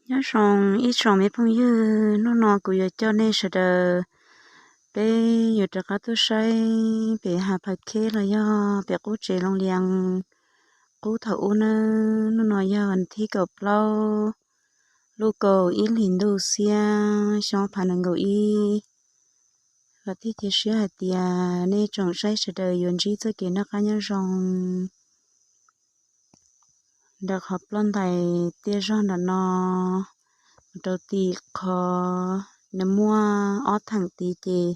Nyob zoo ib tsoom me phooj ywg, hnub no kuv yuav coj nej sawv daws, peb yuav rov qab tuaj saib pem hav Phav Kheb los yog pem qub tsev Loo Lias qub thaum ub nawb. Hnub no yog thib kaum plaub, lub kaum ib hlis ntuj xiab, xyoo ob phav nees nkaum ib. Vam thiab cia siab hais tias nej tsoom saib sawv daws yuav ntsib txoj kev noj qab nyob zoo. Nram qhov ploj ntais tiaj zog nram no, mus rau tim qhov nws muaj ob theem tid ces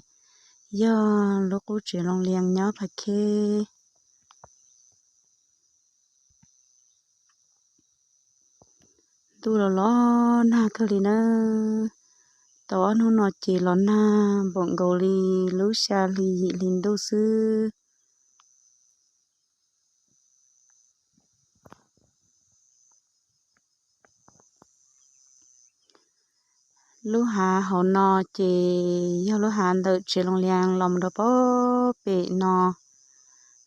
yog lub qub tsev Loo Lias nyob Phav Kheb. Ntuj los los nag kawg li nawb. Tau ob hnub no ces los nag npaum nkaus li lub xya hli yim hli ntuj xwb. Lub hav hauv no ces yog lub hav ntawm tsev Loo Lias los mus rau pem no.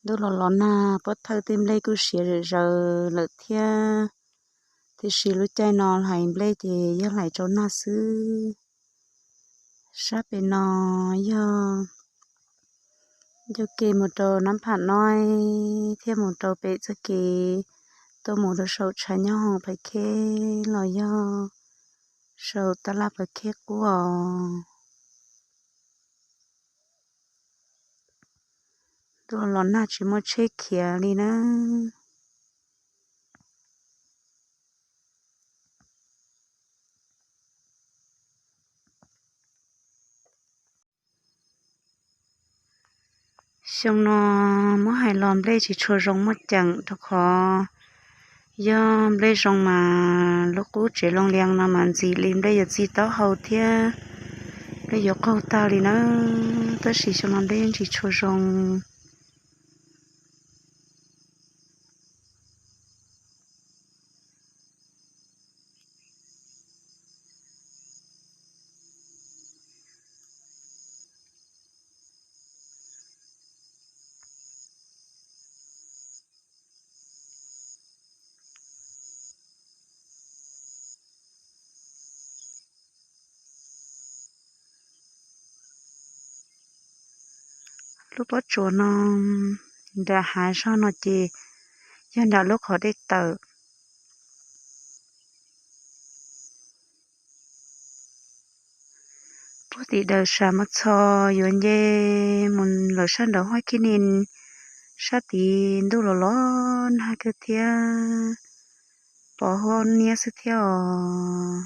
Ntuj los los nag, pob thawj tej nplej kuj siav zom zaws lawm thiab. Tiam sis lub caij no hlais nplej ces yog hlais rau nag xwb. Sab pem no yog ncauj ke mus rau Nab Pham Noib thiab mus rau pem txoj kev tuaj mus rau saum tshav nyob hoom Phav Kheb los yog saum tab laj Phav Kheb qub os. Ntuj los nag tsis muaj tsheb khiav li na. Xyoo no muab hais los nplej tsis tshua zoo muaj ceem rau qhov yog nplej zoo mas lub qub tsev Loo Lias no mas ntxim li nplej yuav txi taub hau thiab nplej yuav qaug tag li nawb, tab sis xyoo no nplej yeej tsis tshua zoo. Lub pob tsuas no nram hav zog no ces yog nram lub qhov dej tawm. Puag tim daws sam mos txho yuav nce mus lawm sab nraud Huab Khib Nis, sab tid ntuj los los nag kawg thiab, pos huab niab xwb thiab os.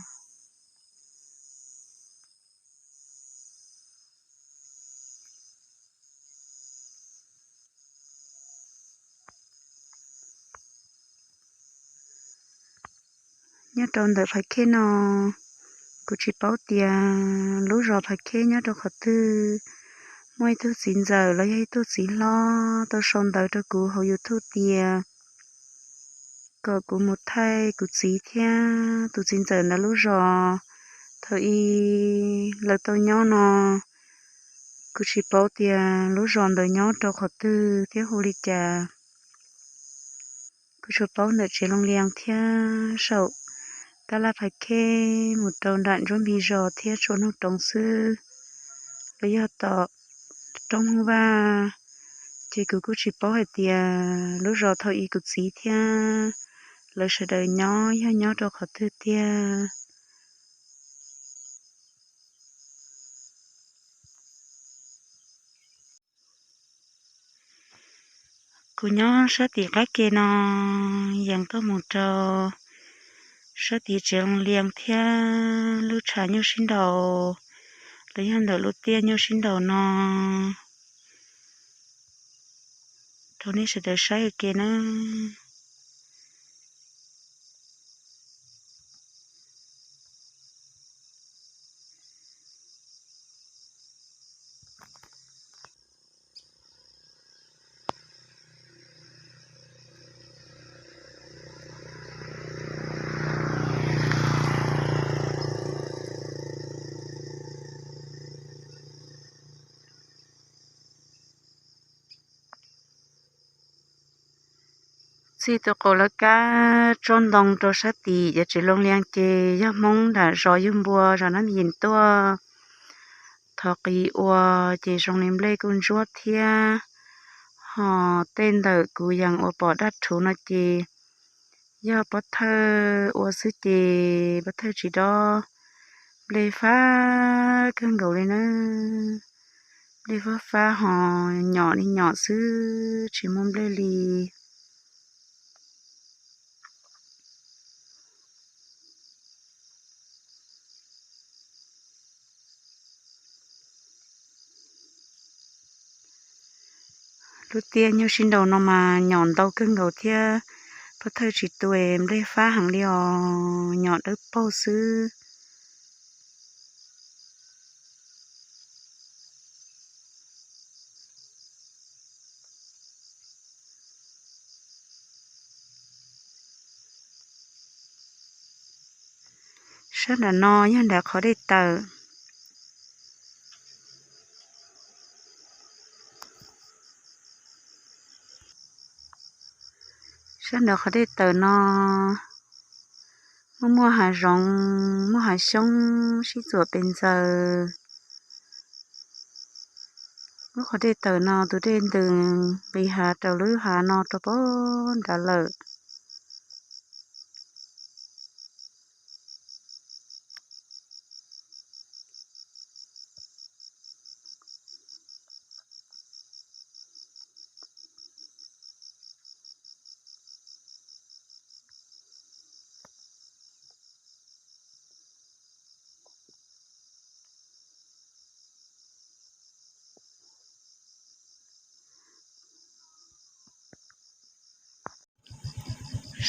Nyob rau ntawm Phav Kheb no, kuv tsis paub tias lub zos Phav Kheb nyob rau qhov twg. Muaj ib tug txiv ntxawm los yog ib tug txiv hlob tau sau ntawv rau kuv hauv YouTube tias kom kuv mus thaij kuv txiv thiab tus txiv ntxawm ntawd lub zos thaum ub lawv tau nyob no. Kuv tsis paub tias lub zos ntawd nyob rau qhov twg thiab hu li cas. Kuv tsuas paub ntawm tsev Loo Lias thiab saum tab laj Phav Kheb mus rau nram Ntsuab Npis zos thiab Tsua Noog Roov xwb, los yog tom roob Hmoob Vaj. Ces kuv kuj tsis paub hais tias lub zos thaum ub kuv txiv thiab lawv sawv daws nyob yog nyob rau qhov twg tiag. Kuv nyob sab tim qab ke no, yees tuaj mus rau sab tim tsev Loo Lias thiab lub tshav nyuj sib nraus, los yog ntawm lub tiaj nyuj sib nraus no rau nej sawv daws saib ua ke nawb. Tej tus qaum lawv kab tsob ntoo rau sab tim cov tsev loo lias ces yog Hmoob nram zos yug npua zos Nab Yim tuaj thov qiv ua, ces zoo li nplej kuj ntsuab thiab. Ho tej ntawm kuv yees uas pom daj rhuv no ces yog pov thawj ua xwb ces pov thawj tsis dob. Nplej fab kawg nkaus li na. Nplej fab fab ho nyom li nyom xwb tsis muaj nplej li. Lub tiaj nyuj sib nraus no mas nyom ntau kawg nkaus thiab. Pov thawj tsis tu es nplej fab heev li os, nyom dawb paug xwb. Sab nram no yog nram qhov dej tawm. Sab nram qhov dej tawm no muaj muaj hav zoov, muaj hav xyoob sib txuam pes ntxaws. Lub qhov dej tawm no tus dej ntws nqis hav rau lub hav no rau pem nrad lawm.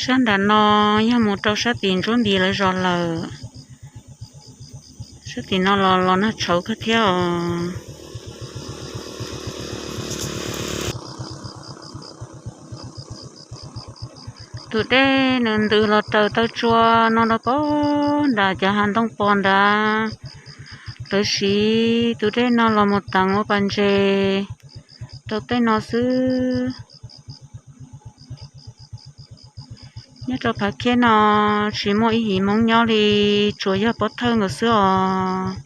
Sab nram no yog mus rau sab tim Ntsuab Npis lawv zos lawm. Sab tim no los los nag tshauv kawg thiab os. Tus dej nws ntws los raws taw tsua no rau pem nram cov hav ntoo pos nrad. Lawv siv tus dej no los mus teev ua pas ntses rau tej no xwb. Nyob rau Phav Khej no tsis muaj ib yim Hmoob nyob li, tsuas yog pov thawj nkawd xwb os.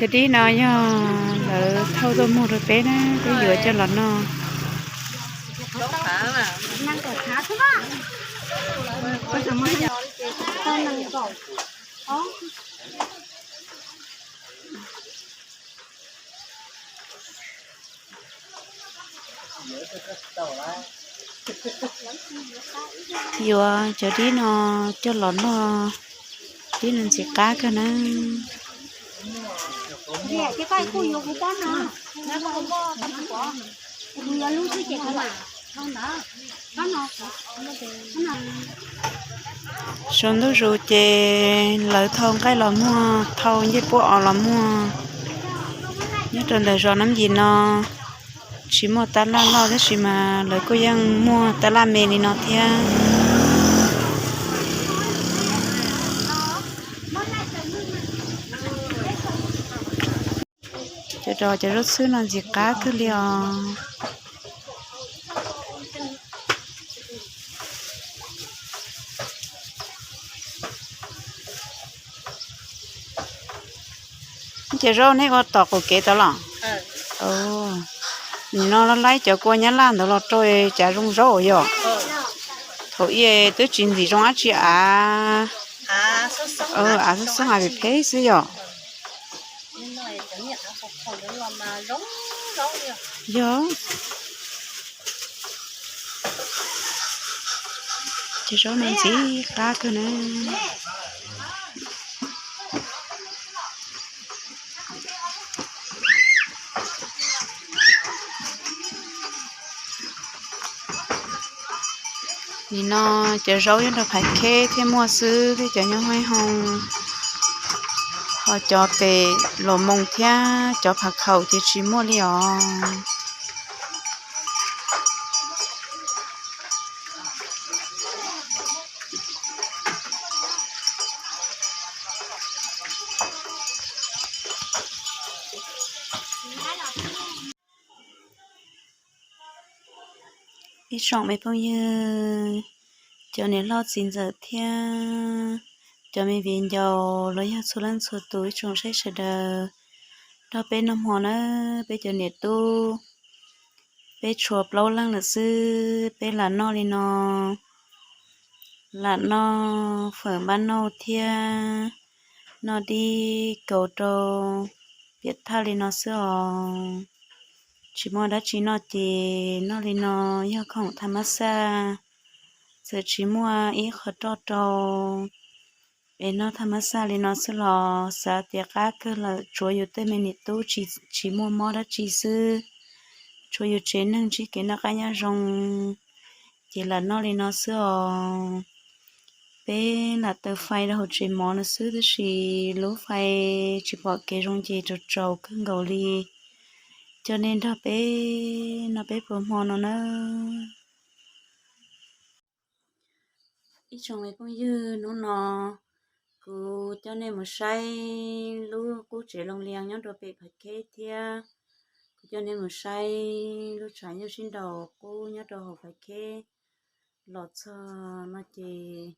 Cov dib no yog lawv thauj tuaj muag rau peb na, peb yuav coj los noj. Yuav cov dib no coj los noj, dib no ntxim qab kawg na. Saum ntuj zus ces lawv thau nqaij los muag, thau ncej puab os los muag. Nyob rau ntawm zos Nab Yim no tsis muaj tab laj loj tab sis mas lawv kuj yeej muag tab laj me li no thiab. Cov dos cov zaub txhwb no ntxim qab kawg li os. Cov zaub nej ua tom qaum kev tau los? Nim no laib cov kua nyab laj ntawd los rau cav zoo zaub yom. Thaum ub twb tsis ntxim zoo dab tsi av, av xoob xoob av phem phem xwb yom. Yog. Ces zaub no ntxim qab kawg na. Nim no cov zaub nyob rau Phaiv Kheb thiaj muaj xwb, thiab cov nyob Hmoob Hoo Cov pem los moos thiab cov phav khaum ces tsis muaj li os. Ib tsoom me phooj ywg, cov niam hlob txiv ntxawm thiab cov me viv ncaus los yog txhua leej txhua tus ib tsoom saib sawv daws, nrog peb noj hmo nawb. Peb cov niam tub, peb tshuav plaub leeg lawm xwb, peb lam noj li no, lam noj fawm npab nauj thiab noj dib kaus rau piam thaj li no xwb os. Tsis muaj dab tsi noj ces noj li no yog khoom thaj mab xaj, txawm tsis muaj ib qho roj rau es noj thaj mab xaj li no xwb los xav tias qab kawg lawm, tsuav yus tej me niam tub tsis, tsis muaj mob dab tsi xwb, tsuav yus tsev neeg ntsib kev noj qab nyob zoo ces lam noj li no xwb os. Peb lam taws fais rau hauv tsev mov no xwb tab sis lub fais tsis pom kev zoo ces tsaus tsaus kawg nkaus li. Coj nej nrog peb noj peb pluas hmo no nawb. Ib tsoom me phooj ywg, hnub no kuv coj nej mus saib lub qub tsev loo lias nyob rau pem Phaiv Kheb thiab kuv coj nej mus saib lub tshav nyuj sib nraus qub nyob rau hauv Phaiv Kheb. Los txog no ces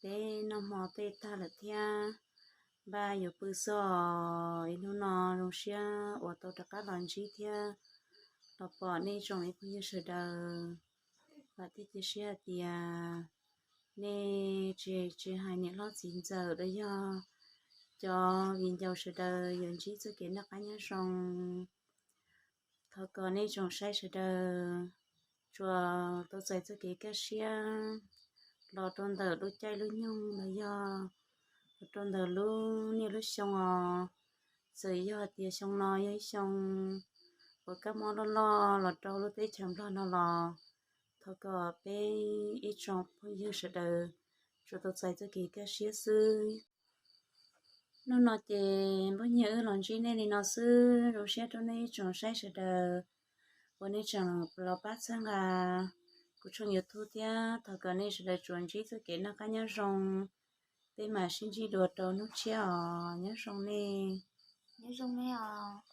peb noj hmo tej tag lawm thiab npaj yuav pw xwb os. Ib hnub no zoo siab uas tau rov qab los ntsib thiab los pom nej tsoom me phooj ywg sawv daws. Vam thiab cia siab hais tias nej tsis, tsis hais niam hlob txiv ntxawm los yog cov viv ncaus sawv daws yuav ntsib txoj kev noj qab nyob zoo. Thov kom nej tsoom saib sawv daws tsuas tau txais txoj kev kaj siab los rau ntawm lub caij lub nyoog los yog los rau ntawm lub niaj lub xyoo os. Txawm yog hais tias xyoo no yog ib xyoo uas kab mob loj loj los rau lub teb chaws Nplog no los thov kom peb ib tsoom phooj ywg sawv daws tsuas tau txais txoj kev kaj siab xwb. Hnub no ces npawg Nyiaj wb los ntsib nej li no xwb, zoo siab rau nej ib tsoom saib sawv daws uas nej tseem los pab txhawb nqa kuv tshooj YouTube thiab thov kom nej sawv daws tsuas ntsib txoj kev noj qab nyob zoo. Peb mam sib ntsib dua rau hnub tshiab os, nyob zoo nej, nyob zoo nej os.